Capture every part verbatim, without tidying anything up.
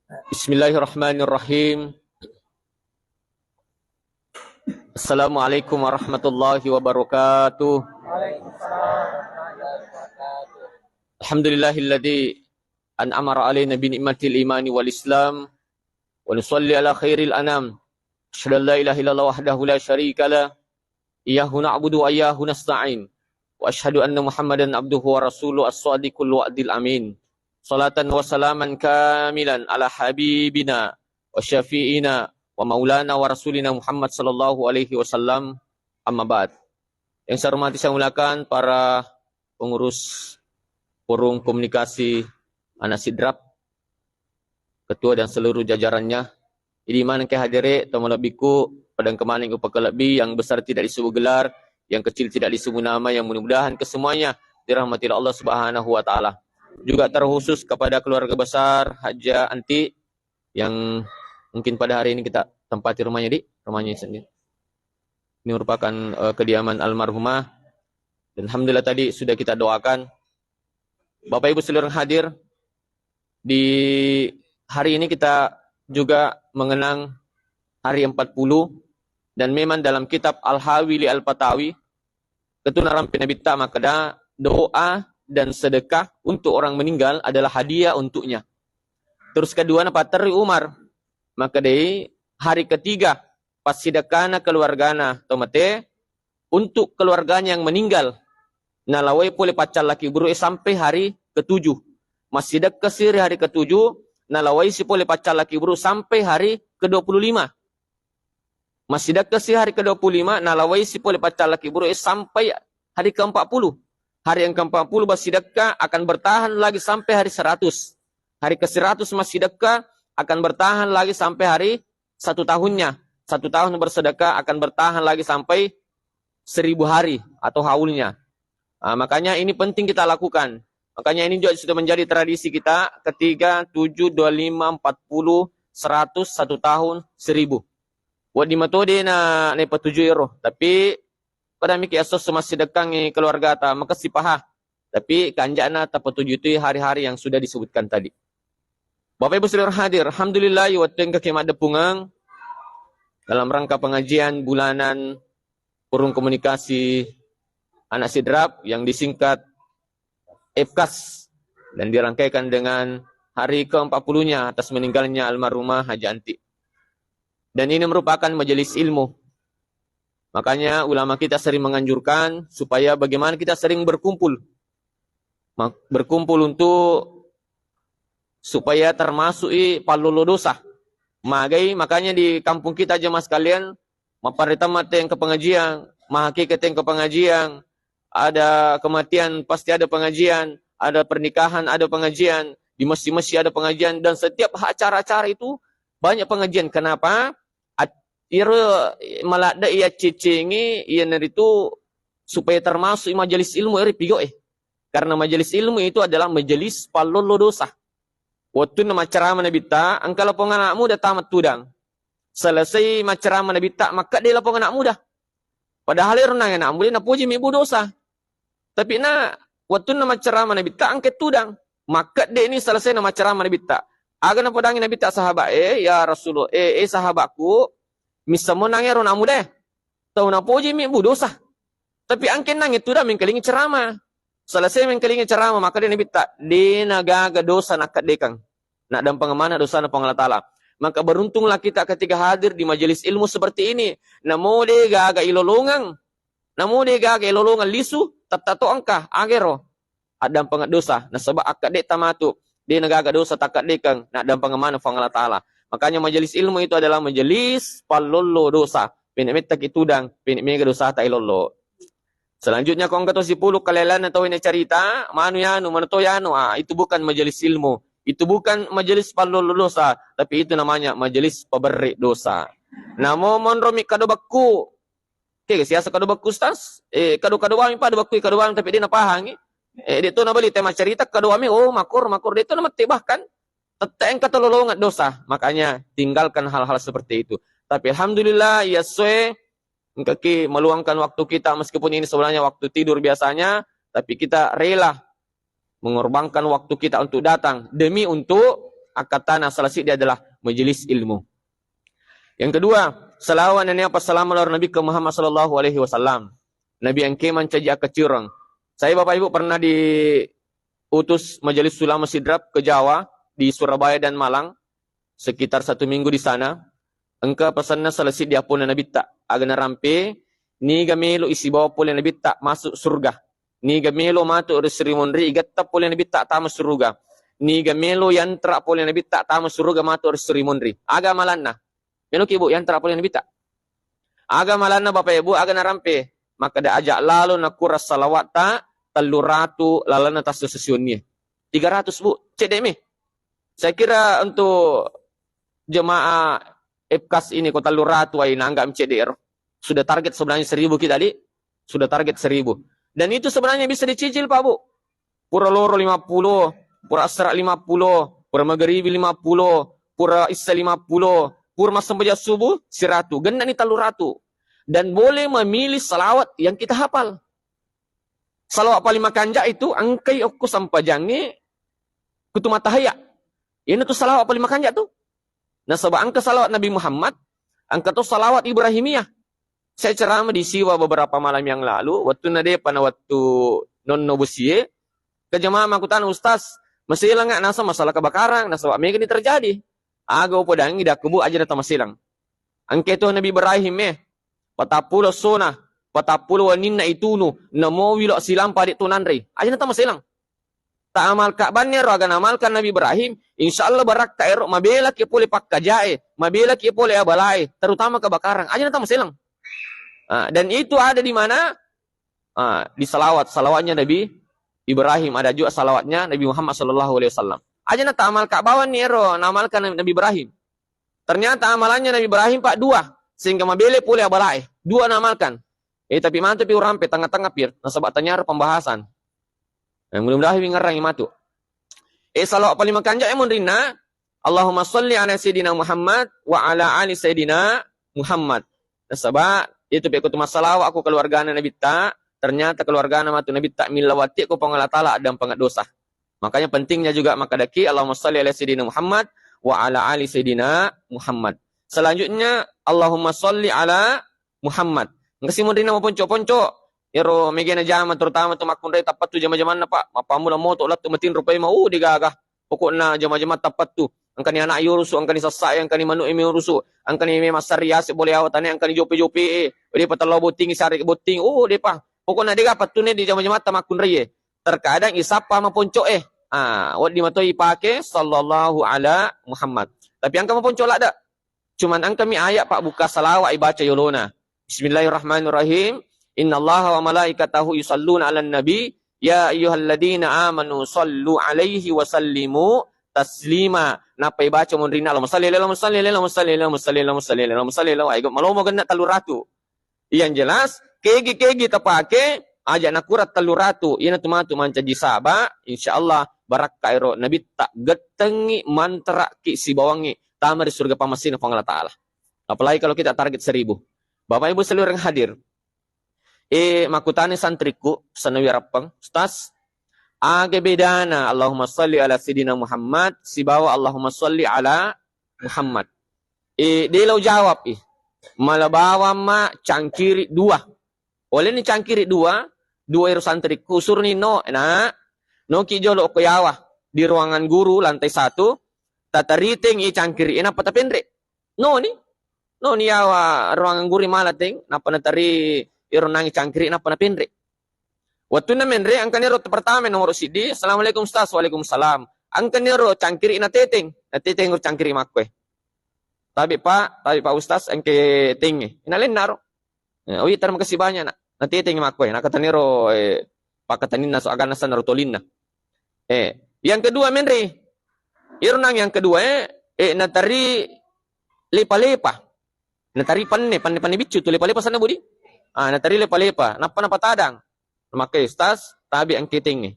Bismillahirrahmanirrahim. Assalamualaikum warahmatullahi wabarakatuh. Alhamdulillahilladzi an'ama alaina bi ni'matil imani wal islam. Wa nusalli ala khairil anam. Asyhadu an la ilaha illallah wahdahu la syarika lah. Iyyahu na'budu wa iyyahu nasta'in. Wa asyhadu anna Muhammadan abduhu wa rasuluh as-sadiqul wa'dil amin. Salatan wa salaman kamilan ala habibina wa syafi'ina wa maulana wa rasulina Muhammad sallallahu alaihi wasallam. Amma ba'd. Yang saya hormati, saya muliakan para pengurus Forum Komunikasi Anak Sidrap, ketua dan seluruh jajarannya. Idi maneng ke hadere, to malebbiku, padang kemaneng upakalebbi, yang besar tidak disebut gelar, yang kecil tidak disebut nama, yang mudah-mudahan kesemuanya dirahmati Allah Subhanahu wa Ta'ala. Juga terkhusus kepada keluarga besar Haja Anti yang mungkin pada hari ini kita tempati rumahnya, di rumahnya sendiri. Ini merupakan, eh, kediaman almarhumah. Dan alhamdulillah tadi sudah kita doakan. Bapak Ibu seluruh hadir, di hari ini kita juga mengenang hari empat puluh, dan memang dalam kitab Al-Hawi li Al-Fatawi, ketu narampe Nabitta makkeda, doa dan sedekah untuk orang meninggal adalah hadiah untuknya. Terus kedua napatterri Umar, makkedai hari ketiga passidekkana keluargana to mate untuk keluarganya yang meninggal, nalawai pole paccallaki buru e sampai hari ketujuh. Massidekka si ri hari ketujuh, nalawai si pole paccallaki buru sampai hari kedua puluh lima. Massidekka si hari kedua puluh lima, nalawai si pole paccallaki buru e sampai hari keempat puluh. Hari yang keempat puluh massidekka akan bertahan lagi sampai hari seratus. Hari ke seratus massidekka akan bertahan lagi sampai hari satu tahunnya. Satu tahun bersedekah akan bertahan lagi sampai seribu hari atau haulnya. Ah, makanya ini penting kita lakukan. Makanya ini juga sudah menjadi tradisi kita, ketiga, tujuh, dua lima, empat puluh, seratus, satu tahun, seribu. Wedding mato de na, naipatuju ero. Tapi pada miki esso massidekkangi keluargata, makessing paha. Tapi kanjana tapatuju itu hari-hari yang sudah disebutkan tadi. Bapak Ibu seluruh hadir, alhamdulillah, iya wettu engka ke maddeppungeng dalam rangka pengajian bulanan Forum Komunikasi Anak Sidrap yang disingkat FKAS dan dirangkaikan dengan hari ke empat puluh-nya atas meninggalnya almarhumah Haja Anti. Dan ini merupakan majelis ilmu. Makanya ulama kita sering menganjurkan supaya bagaimana kita sering berkumpul. Ma-, berkumpul untuk supaya termasuk i pallolo dosa. Magai, makanya di kampung kita jemaah sekalian, mapparitama teng ke pengajian, mahakiki teng ke pengajian, ada kematian pasti ada pengajian, ada pernikahan ada pengajian, di masjid-masjid ada pengajian, dan setiap acara-acara itu banyak pengajian. Kenapa? At-, iro maladde iya ciccingi, iyanaritu supaya termasuk majelis ilmu ri pigo e. Karena majelis ilmu itu adalah majelis pallolo dosa. Wettunna maccarama Nabitta, engka lapong anak muda tamat tudang. Selesai maccarama Nabitta, makkedde lapong anak muda. Padahal ero nang anak muda napoji mibbu dosa. Tapi na wettunna maccarama Nabitta engka tudang. Makkedde ni selesai na maccarama Nabitta. Aga napodangi Nabitta sahabat, eh, ya Rasulullah, eh, eh, sahabatku, missammo nang ero anak muda e. Tau napoji mibbu dosa. Tapi angkennangi tudang mengkalingi ceramah. Selesai mengkalingi ceramah, makkedde Nabitta, de nagaga dosa nakkeddekang. Naddampengeng maneng dosana Puang Allah Ta'ala. Maka beruntunglah kita ketika hadir di majelis ilmu seperti ini. Namo de gaga ilolongeng. Namo de gaga ilolongeng lisu, tetta to engka, agero. Addampengeng dosa. Nasaba akkedde tamatu. De nagaga dosa takkeddekang, naddampengeng maneng Puang Allah Ta'ala. Makanya majelis ilmu itu adalah majelis pallollo dosa. Pene mettaki tudang, pene mega dosata ilollo. Selanjutnya, ko engka to sipulung kalelanna tau ini cerita, manu yanu, manu to yanu, ah, itu bukan majelis ilmu. Itu bukan majelis pallollo dosa, tapi itu namanya majelis peberri dosa. Namo monromi kado bakku. Oke, siasa kado bakku, Ustaz. Eh, kado-kado wami pada bakku, kado wami, tapi de napahangi. Eh, de to nabali tema cerita kado wami, oh, makor, makor, de to namette bahkan. Tette engka tololongeng dosa. Makanya tinggalkan hal-hal seperti itu. Tapi alhamdulillah, iya soe, engkaki meluangkan waktu kita, meskipun ini sebenarnya waktu tidur biasanya, tapi kita rela mengorbankan waktu kita untuk datang demi untuk akkattana salah siddi adalah majelis ilmu. Yang kedua, salawat nennia passalama lao ri Nabi ke Muhammad sallallahu alaihi wasallam. Nabi engke mancaji akkaciureng. Saya Bapak Ibu pernah diutus Majelis Ulama Sidrap ke Jawa, di Surabaya dan Malang, sekitar satu minggu di sana. Engka pesanna salah siddi aponna Nabitta, aga narampe, niga melo isibawa pole Nabitta masuk surga. Niga melo matu ri Sri Munri, igatta pole Nabitta tama suruga. Niga melo yantra pole Nabitta tama suruga matu ri Sri Munri. Aga amalanna? Meloki, Bu, yantra pole Nabitta. Aga amalanna, Bapak Ibu, aga narampe? Makkeda, aja lalo nakurang salawatta tellu ratu lalenna tassu sesi wennie. Tiga ratus, Bu, cedde mi. Saya kira untuk jemaah F K A S ini ko tellu ratu ai nanggak cedde ero. Sudah target sebenarnya seribu kita, Li. Sudah target seribu. Dan itu sebenarnya bisa dicicil, Pak, Bu. Pura loro lima puluh, pura asra lima puluh, pura magaribi lima puluh, pura isya lima puluh, pura massempajang subuh siratu. Gennani tellu ratu. Dan boleh memilih salawat yang kita hafal. Salawat paling makanja itu engkai okko sempajangnge kutu matahaya. Iyanatu salawat paling makanja tu. Nasaba engka salawat Nabi Muhammad, engka to salawat Ibrahimiyah. Saya ceramah di Siwa beberapa malam yang lalu, wettunna depa na wettu nonno bosie, ke jamaah makkutana, "Ustaz, maselang nggak?" Nasaba masalah kebakaran, nasaba mega ni terjadi. Aga upodangi dakku, Bu, aja na tamaselang. Engke to Nabi Ibrahim e, patappulo sona, patappulo waninna itunu, namo wilo silampa de tu nanrei. Aja na tamaselang. Taamalka banni ero aga naamalkan Nabi Ibrahim, insya Allah barakka ero, mabelaki pole pakkajae, mabelaki pole abalae, terutama kebakaran. Aja na tamaselang. Ah, dan itu ada di mana? Ah, di salawat, salawatnya Nabi Ibrahim, ada juga salawatnya Nabi Muhammad sallallahu alaihi wasallam. Aja na taamalka bawanni ero naamalkan Nabi Ibrahim. Ternyata amalannya Nabi Ibrahim, Pak, dua, sehingga mabele pole abalae. Dua naamalkan. Eh, tapi matu pi urampe tengah-tengah pir, nasaba tanyaro pembahasan. Eh, mudah-mudahan wingarrangi matu. Eh, salawat paling makanja e munrinna, Allahumma salli ala Sayyidina Muhammad wa ala ali Sayyidina Muhammad. Nasaba itu pe ko tu massalawa ko keluargana Nabitta, ternyata keluargana matu Nabitta millawati ko Puang Allah Taala dan pengadosa. Makanya pentingnya juga makkadaki, Allahumma salli ala Sayyidina Muhammad wa ala ali Sayyidina Muhammad. Selanjutnya, Allahumma salli ala Muhammad. Engka si munrinna maponco-ponco. Ero megana jama, terutama tu makkunrai tappattu jama-jamanna, Pak. Mappammula moto lattu matinro paima, uh, degaga. Pokokna jama-jama tappattu. Engkani anak yurusu, engkani sassae, engkani manu e miurusu, engkani me massari yase bole awa tane, engkani jope-jope e. Depa tello botting, sare botting. Uh, depa. Pokokna dega pattune di jama-jamatta makkunrai e. Terkadang isappa maponco e. Ah, wedding matoi ipake sallallahu ala Muhammad. Tapi engka maponco ladda. Cuman engkami ayat pabbuka salawat ibaca yolona. Bismillahirrahmanirrahim. Innallaha wa malaikatahu yusalluna ala nabi. Ya ayyuhalladzina amanu sallu alaihi wa sallimu taslima. Nappa ibaca munrinna Allahumma salli ala, Allahumma salli ala, Allahumma salli ala, Allahumma salli ala, Allahumma salli ala, Allahumma salli ala. Ai, malomo genna tellu ratu. Yang jelas, kegi-kegi tapake, aja nakurang tellu ratu, iyanatu matu mancaji saba, insyaallah barakka ero Nabitta gettengngi mantaraki sibawangngi tama ri surga pammasena Puang Allah Taala. Apalagi kalau kita target seribu. Bapak Ibu seluruh yang hadir, eh, makkutani santrikku, Sanawi Rappeng, Ustaz, aga bedana Allahumma salli ala Sayyidina Muhammad sibawa Allahumma salli ala Muhammad? Eh, de lao jawab, eh. Mala bawang ma cangkiri dua. Oleni cangkiri dua, dua ero santrikku, usuruni, "No, Nak, noki jolo ko yawa di ruangan guru lantai satu, tatariteng i cangkiri, eh, nappa tapenre." Noni, noni yawa ruangan guru mala teng, nappa natari ero nangi cangkiri, nappa napenre. Wettunna menre, engkani ero pertama nomor siddi, "Assalamualaikum Ustaz." "Waalaikumsalam." Engkani ero cangkiri nateteng, nateteng ero cangkiri makkoe. "Tabe Pak, tabe Pak Ustaz, engke tengnge." Inalenna ro. Eh, "Oh iya, terima kasih banyak, Nak." Nateteng makkoe, nakataniro, eh, pakataninna so aganna sanaro tolinna. Eh, yang kedua menre. Iro nang yang kedua, eh, eh, natari lepa-lepa. Natari penne, penne, penne biccu tu lepa-lepa sana budi. Ah, natari lepa-lepa. Nappa napatadang. Maka Ustaz, tabe engke tengnge.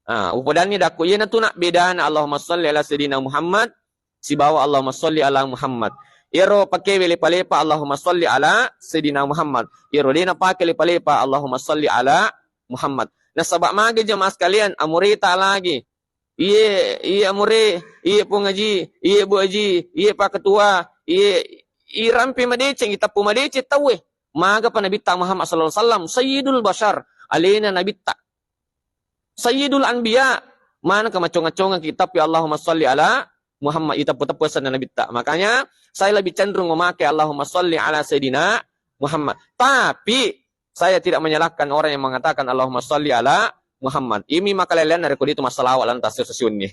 Ah, upodanni dakku, iyanatu nak bedana Allahumma salli ala Sayyidina Muhammad sibawa Allahumma salli ala Muhammad. Iyaro pakewe lepa-lepa Allahumma salli ala Sayyidina Muhammad. Iyaro dena pake lepa-lepa Allahumma salli ala Muhammad. Nasaba mage jamaah sekalian, amurita lagi. iye, iye amure, iye Puang Haji, iye Bu Haji, iye Pak Ketua, iye, irampe madeceng, iteppu madeceng tauwe. Magapa Nabitta Muhammad sallallahu alaihi wasallam, Sayyidul Bashar, alena Nabitta. Sayyidul Anbiya, manaka macong-macongeng ki tapi Allahumma salli ala Muhammad, iteppu-teppu asenna Nabitta. Makanya, saya lebih cenderung memakai Allahumma salli ala Sayyidina Muhammad. Tapi, saya tidak menyalahkan orang yang mengatakan Allahumma salli ala Muhammad. Imi makalelean narekko ditu massalawa lan tasio sesiunni.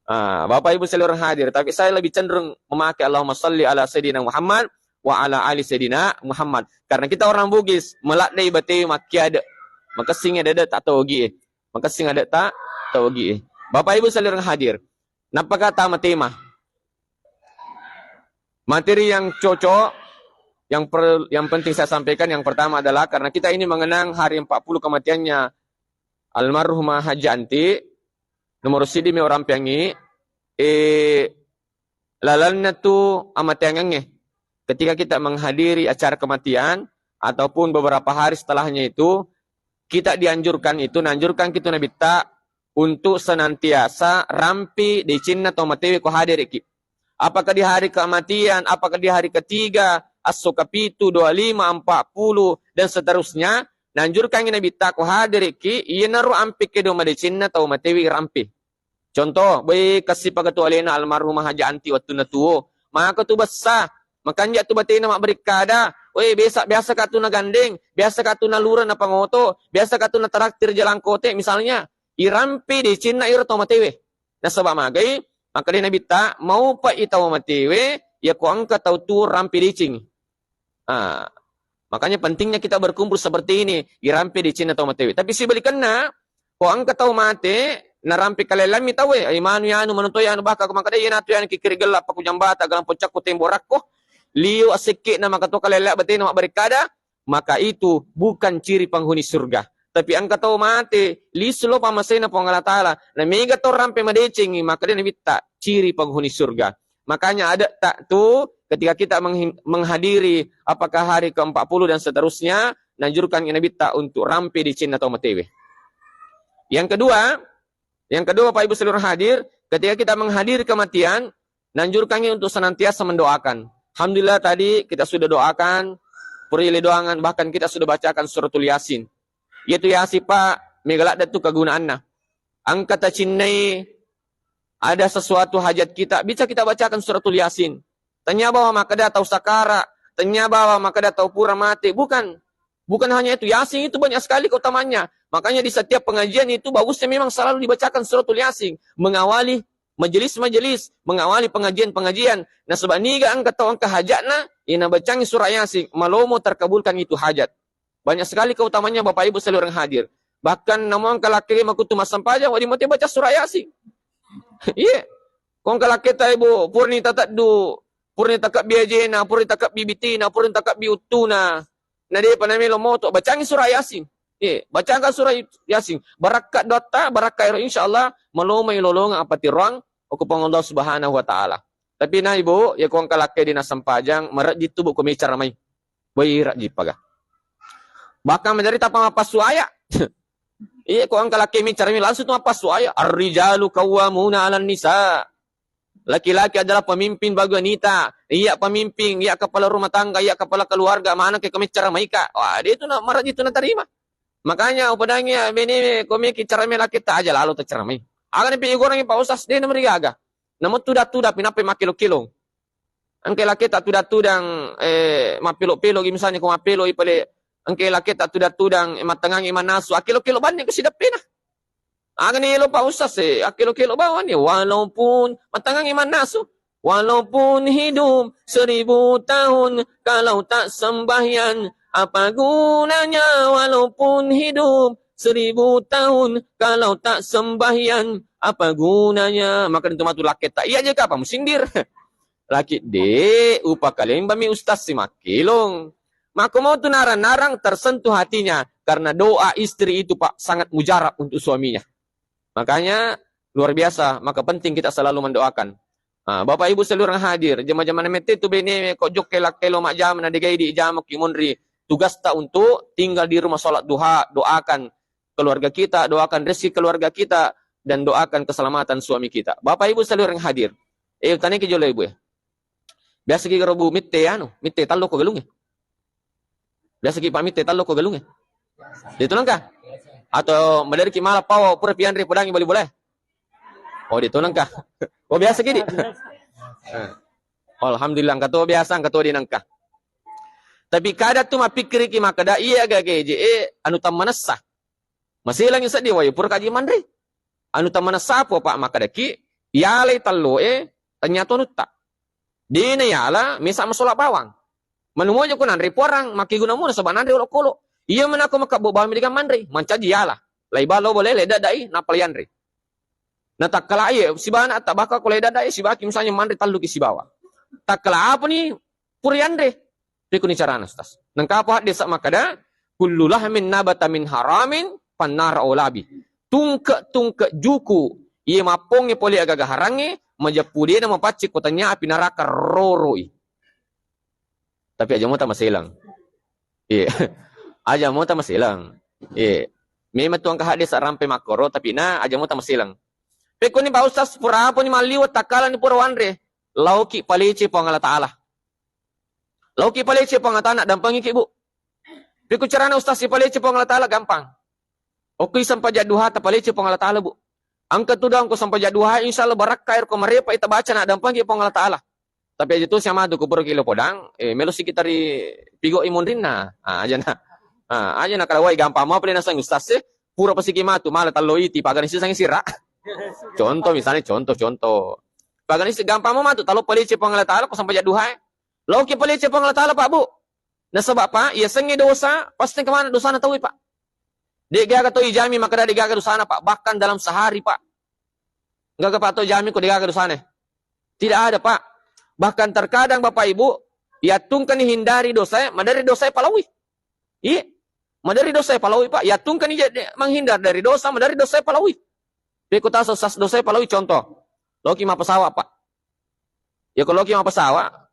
Ah, Bapak Ibu seluruh hadir, tapi saya lebih cenderung memakai Allahumma salli ala Sayyidina Muhammad wa ala ali Sayyidina Muhammad. Karena kita orang Bugis, meladdai batewe makkiade. Makessing ada tak togi. Makessing ada tak togi. Bapak Ibu seluruh hadir. Nappaka tama tema. Materi yang cocok, yang per-, yang penting saya sampaikan, yang pertama adalah karena kita ini mengenang hari empat puluh kematiannya almarhumah Haji Anti, nomor sidi mi orang piangi, eh, lalanna tu amateangengnge. Ketika kita menghadiri acara kematian ataupun beberapa hari setelahnya itu, kita dianjurkan itu, naanjurkan kita Nabitta untuk senantiasa rampi decenna tau matewe ko hadiriki. Apakah di hari kematian, apakah di hari ketiga, esso kapitu, dua lima, empat puluh, dan seterusnya, naanjurkan Nabitta ko hadiriki, iyanaro ampe kedo madecenna tau matewe rampi. Contoh, boi, kessipaga tu alena almarhumah Haji Anti wettunna tuo. Maka tu bessa, makanja tu batena mabberikkada, "Woi, biasa, biasa ka tu nagandeng, biasa ka tu nalura napangoto, biasa ka tu nataraktir jalangkote," misalnya. Irampe decenna iro tau matewe. Nasaba magai, maka de Nabitta, "Maupa i tau matewe, yako engka tau tuo rampe deceng." Ah, makanya pentingnya kita berkumpul seperti ini, irampe decenna tau matewe. Tapi sibalikanna, ko engka tau mate, narampe kalellammi tauwe, "Ai, manu yanu, manu to yanu, baka ko makada iyana tu yanu kikiri gella pakujambata galang poccakku tembo rakko, liu asekke na maka to kalella batena mabberikkada," maka itu bukan ciri penghuni surga. Tapi engka tau mate, lisu lo pamasena Puang Allah Ta'ala, na mega tau rampe madecengi, maka de Nabitta ciri penghuni surga. Makanya ada tak tu ketika kita menghi-, menghadiri apakah hari ke empat puluh dan seterusnya, naanjurkan Nabitta untuk rampe decenna tau matewe. Yang kedua, yang kedua Bapak Ibu seluruh hadir, ketika kita menghadiri kematian, naanjurkan untuk senantiasa mendoakan. Alhamdulillah tadi kita sudah doakan, puri le doangan, bahkan kita sudah bacakan suratul Yasin. Yaitu Yasin, Pak, mega ladde tu kegunaanna. Engka tacinnai ada sesuatu hajat kita, bisa kita bacakan suratul Yasin. Tanya bahwa makada tau sakara, tanya bahwa makada tau pura mate. Bukan. Bukan hanya itu, Yasin itu banyak sekali keutamaannya. Makanya di setiap pengajian itu bagusnya memang selalu dibacakan suratul Yasin. Mengawali majelis-majelis, mengawali pengajian-pengajian. Nasaba niga engka tau engka hajatna, ina bacangi surah Yasin, malomo terkabulkan itu hajat. Banyak sekali keutamaannya Bapak Ibu seluruh yang hadir. Bahkan namo engka lakkege makutu massempajang, wadi mate baca surah Yasin. Iya. Ko engka lakketa Ibu, purani tateddu, purani takebbi ajena, purani takebbi bitina, purani takebbi uttuna. Na depa namelo moto, bacangi surah Yasin. Iya, bacakan surah Yasin. Barakka doatta, barakka ero, insyaallah malomai lolongeng apa tiroang okko Puang Allah Subhanahu wa Ta'ala. Tapi na Ibu, ya ko engka lakkedi nassempajang, marejji tu Bu ko micara mai. Woi, rajji paga. Bahkan menjadi tapa mappassu aya. Iya, ko engka lakke micara mi langsung tu mappassu aya. Ar-rijalu qawwamuna 'alan nisa. Laki-laki adalah pemimpin bagi wanita. Iya pemimpin, iya kepala rumah tangga, iya kepala keluarga, mana ke kami ceramaika. Wah, dia itu na marejji tu natarima. Makanya upadangi ya, bene, ko meki ceramai lakketa aja lalo taceramai. Aga ni pi gorangi Pak Ustaz, de namarigaga. Namo tuda-tuda pinappai makkelo-kelong. Engka lakketa tuda-tudang, eh, mappelo-pelo, misalnya ko mappelo i pale, engka lakketa tuda-tudang, eh, mattangangi mannasu, akkelo-kelo banni ko sideppena. Aga ni elo Pak Ustaz, eh, akkelo-kelo bawang ni, walaupun mattangangi mannasu, walaupun hidup seribu tahun kalau tak sembahyang, apa gunanya? Walaupun hidup seribu tahun kalau tak sembahyang, apa gunanya? Maka itu matu lakketa, iya je kapang musindir. Laki de, upakalembami ustaz si makkelong. Mako mau tu narang-narang tersentuh hatinya karena doa istri itu, Pak, sangat mujarab untuk suaminya. Makanya luar biasa, maka penting kita selalu mendoakan. Ah, Bapak Ibu seluruh yang hadir, jama-jama mette tu bene ko jokke lakkelo majjama na degai di jama ki monri. Tugasta untuk tinggal di rumah salat duha, doakan keluarga kita, doakan rezeki keluarga kita, dan doakan keselamatan suami kita. Bapak Ibu seluruh yang hadir. Eh, tanya ke jolo Ibu ya. Biasa ki garo Bu mitte anu, mitte tallo ko galunge. Biasa ki Pak mitte tallo ko galunge. Itu nengka? Atau maderi ki mala pawa pura pianre podangi bali bola? Oh, itu nengka. Oh, biasa ki di. Eh. Alhamdulillah, engka to biasa, engka to di nengka. Tapi kada tu mapikkiriki makkeda iya gaga je, eh, anu tammanessa. Maselangi seddi wae pura kaji manre. Anu tammanessa apa, Pak, makkedaki, yalai talloe, tanya tonutta. Dena yala, mesa masola bawang. Manu moja ko nanre puarang, makkeguna muna saba nanre olokolo. Iya menako makabbo bawang mega manre, mancaji yala. Lai balo boleh, lai dadai, nappa yanre. Natakkala iya, sibana tabaka ko lai dadai, sibaki misalnya manre talluki sibawa. Takkala apa ni, pura yanre. Pekuni carana, Ustaz. Nengka apa hadis makkeda, kullu lahmin nabata min haramin, fannara olabi. Tungke-tungke juku, iya mappongnge pole agaga harangnge, majeppu dena mapaccing ko tanya api neraka roroi. Tapi aja mota maselang. Iya. Aja mota maselang. Iya. Memang tuang ka hadis rampe makkoro, tapi na aja mota maselang. Pekuni Pak Ustaz, pura apa ni malliwa takkala ni pura wanre. Lauki palece Puang Allah Ta'ala. Lauki palece Puang Allah Ta'ala, dampengiki, Bu. Piku carana Ustaz si palece Puang Allah Ta'ala gampang. Okki sempajang duha ta palece Puang Allah Ta'ala, Bu. Engka tudang ko sempajang duha, insya Allah barakka er ko marepa ita baca na dampengiki Puang Allah Ta'ala. Tapi aja tu sama tu kubur kilo podang, eh, melo sikitari pigo imunrinna. Ah, aja na. Ah, aja na kalau wai gampang mau pale nasang Ustaz sih. Pura pasiki matu, malah tallo iti, pagani sisang sira. Contoh misalnya, contoh, contoh. Pagani si gampang mau matu, tallo palece Puang Allah Ta'ala, ko sempajang duha. Lauki palece Puang Allah Ta'ala, Pak, Bu. Nasaba, Pak, iya sengnge dosa, pasti kemana dosana tahu, Pak. Degaga to ijami, maka degaga dosana, Pak. Bahkan dalam sehari, Pak. Gaga, Pak, to ijami ko degaga dosana. Tidak ada, Pak. Bahkan terkadang, Bapak Ibu, ya tungkani hindari dosa, madari dosa palawi. Iya. Madari dosa palawi, Pak. Ya tungkani je-, menghindar dari dosa, madari dosa palawi. Pekota sas dosa palawi, contoh. Loki mapasawat, Pak. Ya, kalau ki mappasawa,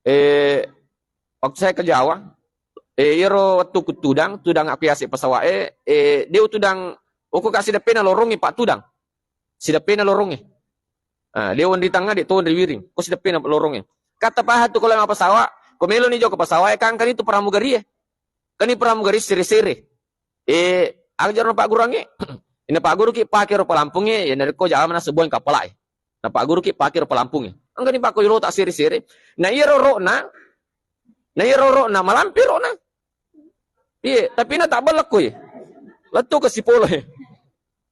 eh, waktu saya ke Jawa, eh, iyaro wettu ku tudang, tudang aku yase pasawa, eh, eh, deu tudang, oko kasi deppena lorongi, Pak, tudang. Sideppena lorongi. Ah, deu di tengah, de to di wiring. Ko sideppena lorongi. Kata paha tu kalau mappasawa, ko melo ni joko pasawa, eh, kangkani tu pramugari, eh. Kani pramugari sere-sere. Eh, aga jaro napagguruangnge? Napagguruki pake ro palampungnge, ya narekko jama naseng buang kapalae. Napagguruki pake ro palampungnge. Engkani pakko yolo tak siri-siri. Na iya rorokna, na iya rorokna, malampe rokna. Iya, tapi na tak belek koi. Lettu ke sipolo, eh.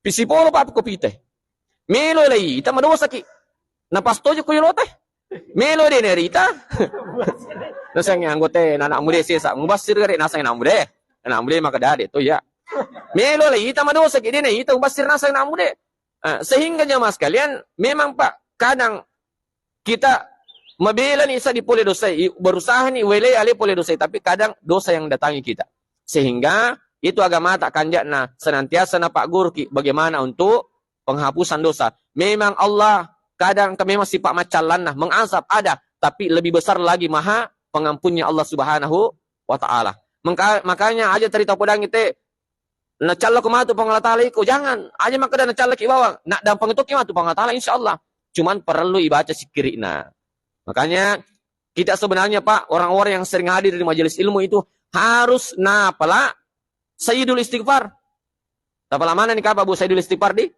Pi sipolo pak ko pite. Melo lei, ita madosa ki. Na pastoje ko yolo teh. Melo de nerita. Naseng anggota anak muda sesa, mubasir gare naseng anak muda. Anak muda maka dade to ya. Melo lei, ita madosa ki de ne, ita mubasir naseng anak muda. Ah, sehingga jamaah sekalian, memang, Pak, kadang kita mabela ni sa di pole dosa, i-, berusaha ni wele ale pole dosa, tapi kadang dosa yang datangi kita. Sehingga itu agama tak kanjakna senantiasa na Pak Guru ki bagaimana untuk penghapusan dosa. Memang Allah kadang ke memang sifat macallanna, mengazab ada, tapi lebih besar lagi maha pengampunnya Allah Subhanahu wa Ta'ala. Mengka-, makanya aja cerita podang itu, nacalla ko matu Puang Allah Ta'ala iko, jangan. Aja makkeda nacalla ki bawang. Nak dampang itu ki matu Puang Allah Ta'ala, insya Allah. Cuman perlu ibaca sikirikna. Makanya kita sebenarnya, Pak, orang-orang yang sering hadir di majelis ilmu itu harus napala Sayyidul Istighfar. Tapala mana ni kapa Bu Sayyidul Istighfar di?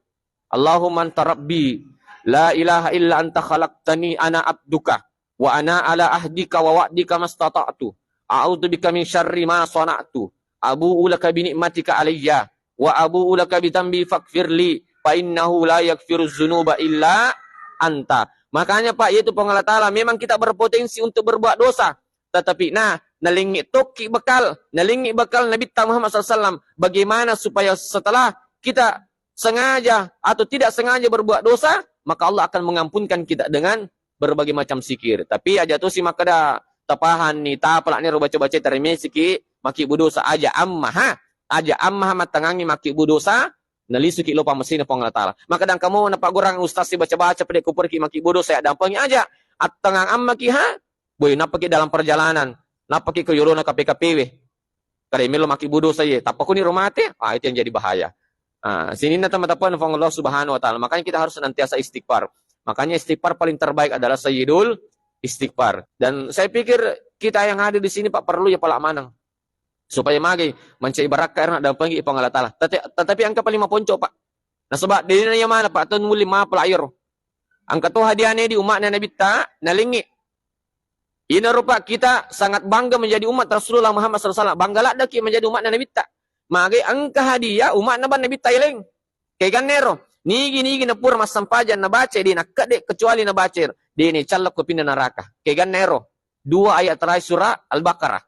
Allahumma anta rabbi, la ilaha illa anta khalaqtani ana abduka, wa ana ala ahdika wa wa'dika mastata'tu. A'udzu bika min syarri ma sana'tu. Abu'u laka bi ni'matika alayya, wa abu'u laka bi dzambi faghfirli, fa innahu la yaghfiru dzunuba illa anta. Makanya, Pak, yaitu Puang Allah Ta'ala, memang kita berpotensi untuk berbuat dosa. Tetapi, nah, nalengngi tokki bekal, nalengngi bekal Nabitta Muhammad sallallahu alaihi wasallam. Bagaimana supaya setelah kita sengaja atau tidak sengaja berbuat dosa, maka Allah akan mengampunkan kita dengan berbagai macam zikir. Tapi aja tu si makkeda tapahanni, tapalakni ro baca-baca tarimesiki, makkibbu dosa aja amma, ha? Aja amma, ha, mattangangi makkibbu dosa, nalisuki lo pammesina Puang Allah Ta'ala. Makkeda engka mo napaggurang ustaz si baca-baca pede kuperki makkibbu dosa, ya dampengi aja. Attangang ammaki, ha? Boy, nappaki dalam perjalanan, nappaki ke yolona kape-kapewe. Kada melo makkibbu dosa ye, tappa kuni ro mate, ah, itu yang jadi bahaya. Ah, sininna teman-teman Puang Allah Subhanahu wa Ta'ala. Makanya kita harus senantiasa istighfar. Makanya istighfar paling terbaik adalah sayyidul istighfar. Dan saya pikir kita yang hadir di sini, Pak, perlu ya pala maneng. Supaya magi mencari barakka ero dampingi Puang Allah Ta'ala. Tete-, tetapi engka paling maponco, Pak. Nasaba dena iya mana, Pak, tau nuli mapala iyaro. Engka to hadiane di umatna Nabitta, nalengngi. Inaro, Pak, kita sangat bangga menjadi umat Rasulullah Muhammad sallallahu alaihi wasallam. Bangga laddaki menjadi umatna Nabitta. Mage engka hadiah umatna bang Nabitta yaleng. Kegannero, nigi-nigi napura massempajang nabaca, de nakkedde kecuali nabaca ero. De ni callako pinna naraka. Kegannero, dua ayat terakhir surah Al-Baqarah.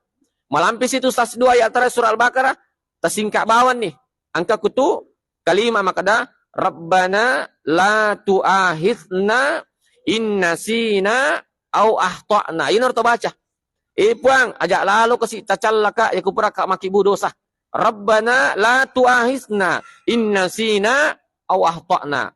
Malampi situ sas dua ayat terakhir surah Al-Baqarah, tasingka bawang ni. Engka kutu kalima makkeda, "Rabbana la tu'akhidna in nasina au akhtana." Ino to baca. "Eh Puang, aja lalo kasi tacallaka, ya kupuraka makibu dosa. Rabbana la tu'akhidna in nasina au akhtana."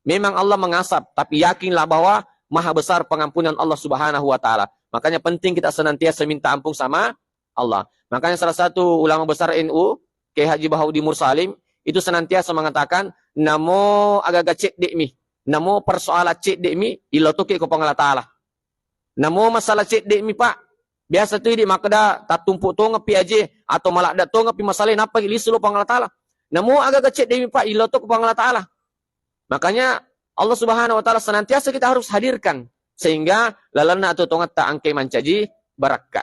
Memang Allah mengasap, tapi yakinlah bahwa maha besar pengampunan Allah Subhanahu wa Ta'ala. Makanya penting kita senantiasa minta ampun sama Allah. Makanya salah satu ulama besar N U, Kiai Haji Bahaudin Mursalim, itu senantiasa mengatakan, "Namo agaga cedde'mi, namo persoalan cedde'mi, ilotoki ko Puang Allah Ta'ala. Namo masalah cedde'mi, Pak, biasa tu idi makkeda tattumpu tongepi aje atau maladda tongepi masalah, nappa lisu lo Puang Allah Ta'ala. Namo agaga cedde'mi, Pak, iloto ko Puang Allah Ta'ala." Makanya Allah Subhanahu wa Ta'ala senantiasa kita harus hadirkan sehingga lalenna atuo tongetta engkai mancaji barakka.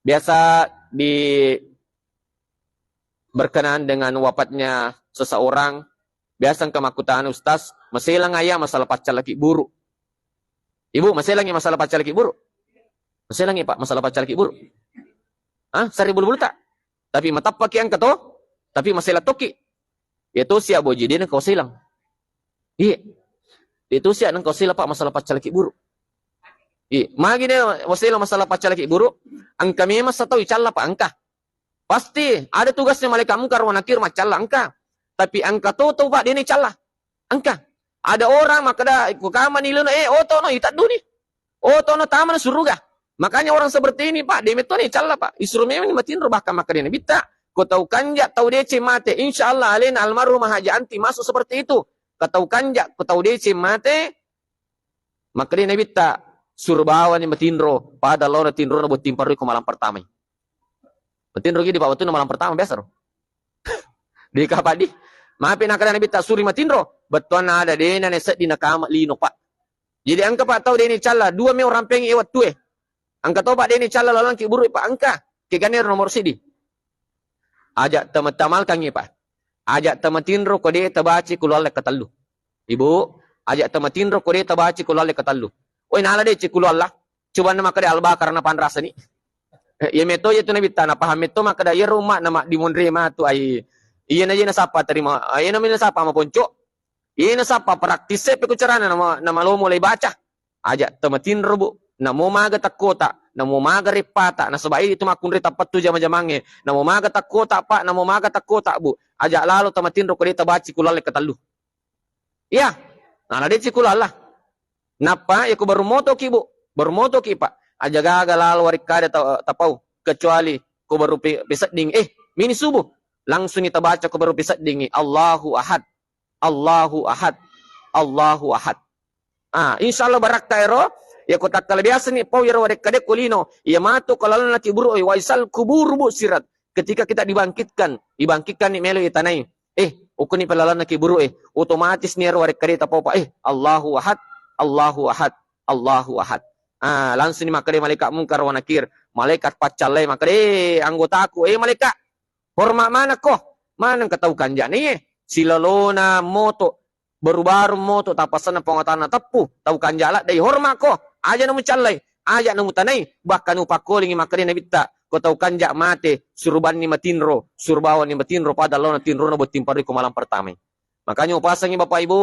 Biasa di berkenaan dengan wafatnya seseorang, biasa engka makkutana, "Ustaz, maselang ayya masalah paccallaki buru?" Ibu, maselangi masalah paccallaki buru? Maselangi, Pak, masalah paccallaki buru? Hah? Sari bulu-bulu tak? Tapi mateppaki engka to, tapi maselang toki. Iya to sia boji, de nengka waselang. Iya. Iya to sia nengka waselang, Pak, masalah paccallaki buru. Iya. Magi de waselang masalah paccallaki buru, engka memang satau icalla, Pak, engka. Pasti ada tugasnya malaikat mungkar wa nakir maccalla engka. Tapi engka to tau, Pak, de ni calla. Engka. Ada orang makkeda, ko kamani lino, eh, otono itadduni. Otono tamana suruga. Makanya orang seperti ini, Pak, de metto ni calla, Pak. Isuru memang ni matinro, bahkan makkeda Nabitta, ko tau kanja, tau deceng mate, insya Allah alena almarhumah Haji Anti masuk seperti itu. Ko tau kanja, ko tau deceng mate, makkeda Nabitta, suru bawani matinro, pada laona tinrona botting parui ko malam pertama. Matinro gidi, Pak, wettunna malam pertama biasa ro. Di kapang di. Mapi nakkeda Nabitta, suri matinro. Bettuanna ada, dena ne seddi nakama lino, Pak. Jadi engka, Pak, tau de ni calla, dua mi orang pengi e wettue. Engka to, Pak, de ni calla lalengki buru, Pak, engka. Kegane nomor sidi. Aja tama-, tamalkangi, Pak. Aja tamatinro ko de tabaci kulualla katellu. Ibu, aja tamatinro ko de tabaci kulualla katellu. Oi, nala de ci kulualla. Coba na makkeda Al-Baqarah napanrasani. Eh, iya metto iya tu Nabitta napaham metto makkeda iyaro umma nama dimonre matu ai. Iya na, iya nasappa terima, iya na, iya nasappa maponco. Iya nasappa praktis e pe ku carana nama, namalomo lai baca. Aja tamatinro, Bu. Namo maga takkota, namo maga reppata, nasaba idi tu makkunrai tappettu jama-jamangnge. Namo maga takkota, Pak, namo maga takkota, Bu. Aja lalo tamatinro ko de tabaci kulualla katellu. Iya. Nala de ci kulualla. Nappa, iya ko baru motoki, Bu. Baru motoki, Pak. Aja gaga lalo warekkada ta-, tapau. Kecuali ko baru pe-, pesedding. Eh, mini subuh. Langsung ni tabaca ko baru peseddingi. Allahu Ahad. Allahu Ahad. Allahu Ahad. Ah, insya Allah barakka ero. Iya ko takkala biasa ni pau iyaro warekkada ko lino. Iya matu ko lalenna ki buru, eh, waisal kubur, Bu, sirat. Ketika kita dibangkitkan, dibangkitkan ni melo itanai. Eh, ukkuni pelalanna ki buru, eh, otomatis ni ero warekkade tapau, Pak. Eh, Allahu Ahad, Allahu Ahad, Allahu Ahad. Ah, langsung ni makkade malaikat mungkar wa nakir, malaikat paccallai makkade, eh, anggotaku, eh, malaikat, hormat maneng ko, maneng ke tau kanjani, eh, silalona moto, baru-baru moto tapasana Puang Allah Ta'ala teppu, tau kanja ladde hormat ko, aja namu callai, aja namu tanai, bahkan upakkolingi makkade Nabitta, ko tau kanja mate, surubanni matinro, surubawani matinro, pada laona tinrona botting parui ko malam pertama. Makanya upasangi Bapak Ibu,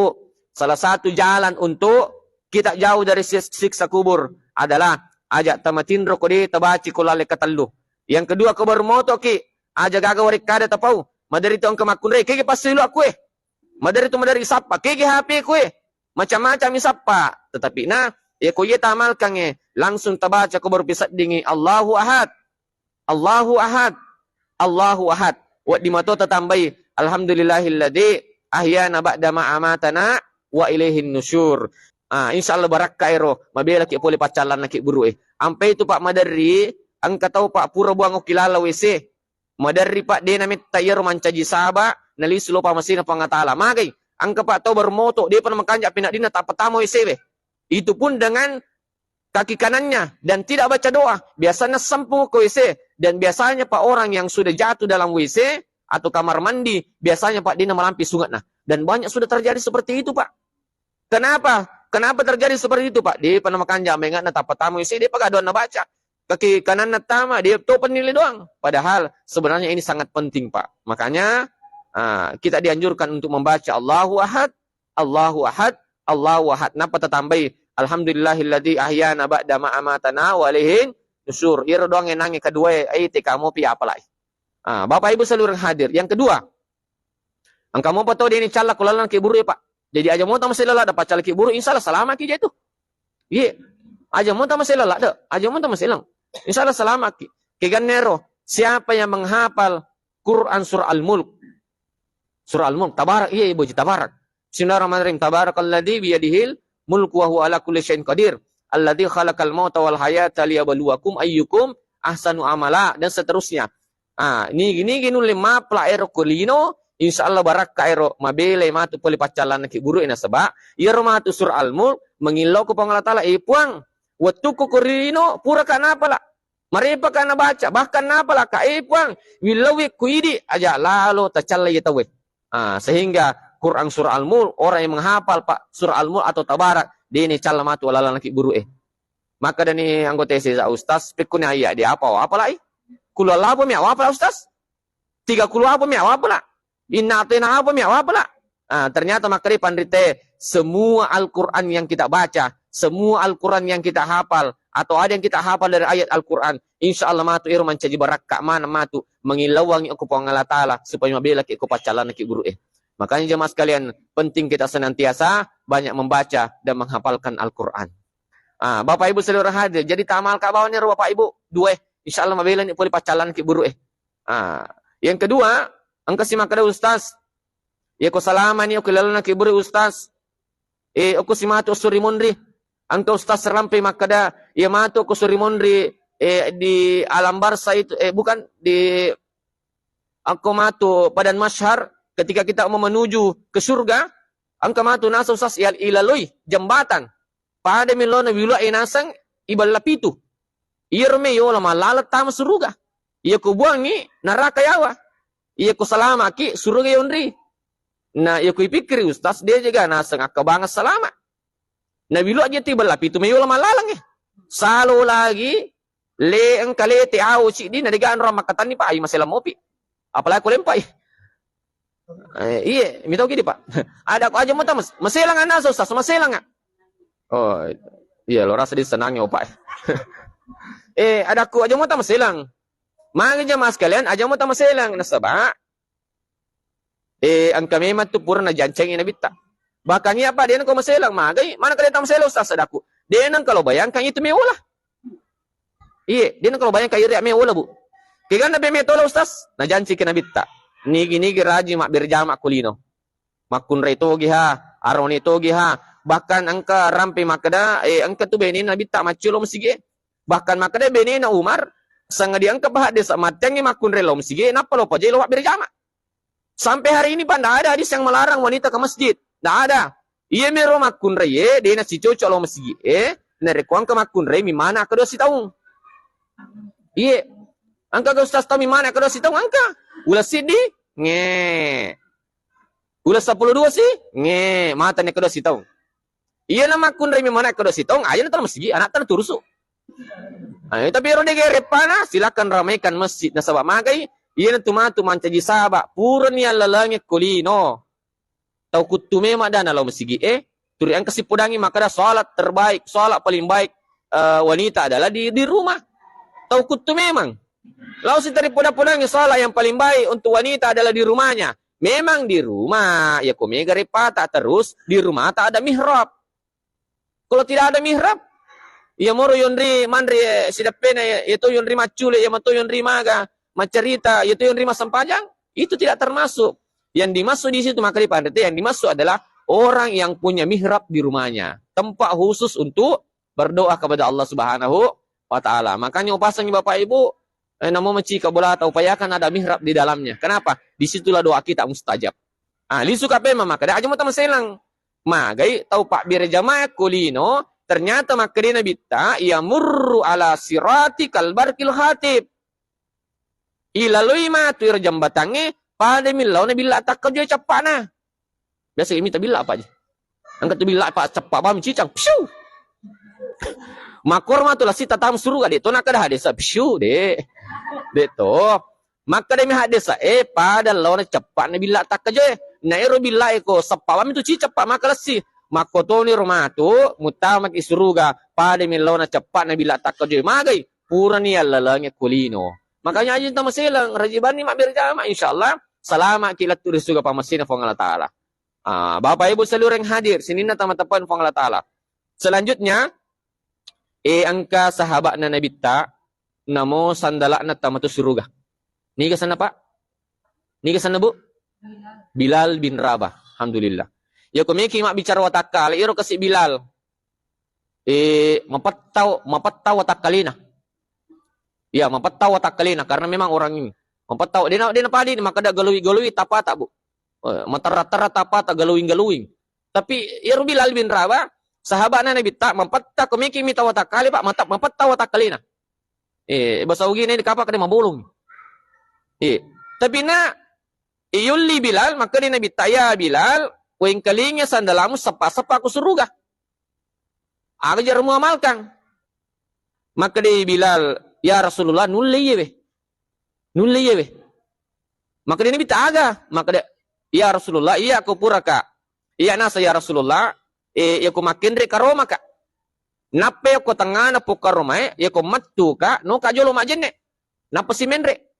salah satu jalan untuk kita jauh dari sis-, siksa kubur adalah aja tamatinro ko de tabaci ko lalle katellu. Yang kedua, ko baru motoki, aja gaga warekkada tapau, maderi tu engka makkunrai, kege passu ilu aku, eh. Maderi tu maderi sappa, kege H P ku, eh. Macam-macam mi sappa. Tetapi na, ya ko iya tamalkangnge, langsung tabaca ko baru piseddingi, Allahu Ahad. Allahu Ahad. Allahu Ahad. Wedding mato tatambai, Alhamdulillahilladzi ahyana ba'da ma amatana wa ilaihin nusyur. Ah, insyaallah barakka ero, mabelaki pole paccallanna kibburu'e. Ampe itu, Pak, maderri, engka tau, Pak, pura buang okki lala W C. Maderri, Pak, de nametta iyaro mancaji saba, nalisu lo pamasena Puang Allah Taala. Magai, engka, Pak, tau baru moto, depa namakanja penaddinna tappa tama W C we. Itu pun dengan kaki kanannya dan tidak baca doa. Biasanya sempung ke W C. Dan biasanya, Pak, orang yang sudah jatuh dalam W C atau kamar mandi, biasanya, Pak, de namalampi sungatna. Dan banyak sudah terjadi seperti itu, Pak. Kenapa? Kenapa terjadi seperti itu, Pak? Depa namakanja mengana tappa tama W C, depa gadoanna baca. Kaki kananna tama, de to penilai doang. Padahal sebenarnya ini sangat penting, Pak. Makanya, ah, kita dianjurkan untuk membaca Allahu Ahad, Allahu Ahad, Allahu Ahad. Napa tatambai? Alhamdulillahilladzi ahyana ba'da ma amatana wa ilaihin nusyur. Iyaro doang enangnge kedua, ai tekamopi apalai. Ah, Bapak Ibu seluruh hadir. Yang kedua, engka mopa to de nicalla ko laleng kibburu'e, Pak. Jadi aja mota masela ladde paccalla kibburu, insyaallah salamaki je tu. Iye. Aja mota masela ladde, aja mota maselang. Insyaallah salamaki. Kegannero, siapa yang menghafal Quran surah Al-Mulk? Surah Al-Mulk, Tabarak, iya, iya, boji Tabarak. Bismillahirrahmanirrahim. Tabarakalladzi biyadihil mulku wa huwa ala kulli syai'in qadir. Alladzi khalaqal mauta wal hayata liyabluwakum ayyukum ahsanu amala, dan seterusnya. Ah, nigi-nigi nulle mapla ero ko lino, insyaallah barakka ero, mabelai matu pole paccallanna kibburu'e nasaba iyaro matu surah Al-Mulk mangillau ko Puang Allah Taala, eh, Puang, wettukku ko ri lino puraka napala. Marepaka nabaca, bahkan napalaka, eh, Puang, willauwi ku idi, aja lalo tacallai tauwe. Ah, sehingga Quran surah Al-Mulk, orang yang menghafal, Pak, surah Al-Mulk atau Tabarak, de nicalla matu laleng kibburu'e. Makkedani anggota S S A, "Ustaz, pekkuni ayat dia apa, apa lai? Kulu Allah apa mi apa, Ustaz? Tiga kulu apa mi apa, apa lah? Inna atena apa mi apa, apa lah?" Ah, ternyata makkeda panrite, semua Al-Quran yang kita baca, semua Al-Quran yang kita hafal, atau ada yang kita hafal dari ayat Al-Quran, insya Allah matu ero mancaji barakka mana matu, mangillauangi ko Puang Allah Taala supaya mabelaki ko paccallanna kibburu'e. Makanya jemaah sekalian, penting kita senantiasa banyak membaca dan menghafalkan Al-Quran. Ah, Bapak Ibu seluruh hadir, jadi tamalka bawani ro Bapak Ibu dua, insya Allah mabelani pole paccallanna kibburu'e. Ah, yang kedua, engka si makkeda, "Ustaz, iya ko salamani okko laleng kibburu'e, Ustaz. Eh, okko si matu ossuri monri." Engka ustaz rampe makkeda, "Iya matu okko suri monri, eh, di Alam Barza itu, eh, bukan, di, okko matu Padang Mahsyar, ketika kita mau menuju ke surga, engka matu naseng, Ustaz, iya, ilaloi jembatan. Pada milona wilua naseng ibella pitu. Iyaro me yola mallaleng tama suruga. Iya ko buangi naraka yawa. Iya ko salamaki suruga yonri." Na iya ko ipikkiri ustaz, de jaga naseng akkabangeng salama. Na wilua je tu ibella pitu me yola mallaleng, eh. Salo lagi, le engka lete awo siddi, na dega anro makkatanni, Pak, ai maselang mopi. Apalagi ko lempai. Eh, iye, mitau gini, Pak. Ada ko aja muta mas-, maselang ana, Ustaz, maselang, ah. Oh, iya, lo rasa disenangi, oh, Pak. Eh, ada ko aja muta maselang. Magi jamaah sekalian, aja muta maselang. Nasaba, eh, engka memang tu pura najancengi Nabitta. Bahkan iya, Pak, de nengka maselang, magai, mana kalian tau maselang, Ustaz, sadaku. De nengka lo bayangkan itu mewola. Iye, de nengka lo bayangkan iri mewola, Bu. Keganna be metola, Ustaz, najanciki Nabitta. Nigi-nigi rajin mabbere jama kulino. Makkunrai togi ha, aroni togi ha. Bahkan engka rampe makkeda, eh, engka tu benena Nabitta maccio lo masigi. Bahkan makkeda benena Umar, sangadi engka pa haddesa matteangngi makkunrai lo masigi, nappa lo pajai lo mabbere jama. Sampai hari ini, Pak, ndak ada hadis yang melarang wanita ke masjid. Ndak ada. Iya mero makkunrai, eh, dena sicoco lo masigi, eh, narekko engka makkunrai mimana kedua sitaung. Iye. Engka ke ustaz tau mimana kedua sitaung engka. Uleng siddi, nge. Uleng seppulo dua si, nge. Mata ne kedua sitaung. Iya na makkunrai mimana kedua sitaung, aja na tala masigi, anak tala turusu. Ayo, tapi ero dega reppana, silakan ramaikan masjid. Nasaba magai, iya na tu matu mancaji saba, purani allalengi kulino. Tau kuttu memang dana lao masigi, eh. Turi engka sipodangi makkeda salat terbaik, salat paling baik, eh, wanita adalah di, di rumah. Tau kuttu memang. Lao sitari poda-podangi salat yang paling baik untuk wanita adalah di rumahnya. Memang di rumah, ya ko mega repata terus di rumah tak ada mihrab. Kalau tidak ada mihrab, iya moro yonri manre, eh, sidappena, ya, ya to yonri maccule, ya mato yonri maga, macarita, ya to yonri massempajang, itu tidak termasuk. Yang dimaksud di situ, maka dipanrete, yang dimaksud adalah orang yang punya mihrab di rumahnya, tempat khusus untuk berdoa kepada Allah Subhanahu wa Ta'ala. Makanya upasangi Bapak Ibu, eh, namo macika bolata, upayakan ada mihrab di dalamnya. Kenapa? Disitulah doa kita mustajab. Ah, lisu ka pema, maka aja mau tamaselang. Magai tau pabbere jamaah ko lino, ternyata makkedai Nabitta, "Yamurru ala sirati kal barqil khatib." Ilaloi matu iro jambatangnge, pada millauna billa takkajoe cappana. Biasa mita billa apa aja. Angkat tu billa apa ceppa bam cicang. Psiu. Makor matu lasi tatam suruga de to nakada hadesa. Psiu de. De to. Makkadami haddesa, eh, pada laona ceppa'na billa takkajoe. Na ero billa eko seppa wami tu ci ceppa maka lessi. Makkotoni ro matu, muttamaki suruga, pada mi laona ceppa'na billa takkajoe. Magai, purani yallalengi kulino. Makanya aja tamaselang, rajibanni mabbere jama, insyaallah salama ki lettu ri suga pamasina Puang Allah Taala. Ah, Bapak Ibu seluruh yang hadir, sininna tama-tama Puang Allah Taala. Selanjutnya, eh, engka sahabatna Nabitta, namo sandala'na tamatu suruga. Niga sanna, Pak? Niga sanna, Bu? Bilal bin Rabah. Alhamdulillah. Ya, ko meki mabbicara watakkale, iro kasi Bilal. Eh, mapettau, mapettau watakkalena. Ya, mapettau watakkalena karena memang orang ini. Mapettau, dena, dena padi, maka da galui-galui tapata, Bu. Eh, materra-terra tapata, galui-galui. Tapi iyaro Bilal bin Rabah, sahaba'na Nabitta, mapetta ko meki mita watakkale, Pak, mata-, mapetta watakkalena. Eh, bahasa Ugina ini kapang kada mabolong. Eh, tapi na iyulli Bilal, maka di Nabitta, "Ya Bilal, wengkalinga sandalamu seppa-seppa ku suruga." Aga jaro muamalkan? Maka di Bilal, "Ya Rasulullah, nulle iye we." Nulle iye we. Maka di Nabitta aga? Maka di, "Ya Rasulullah, iya ko puraka. Iya nasa ya Rasulullah, eh, iya ko makkenre karomaka. Nappa iya ko tengngana pokkaromae, iya ko mettuka, noka jolo majenne. Nappa simenre.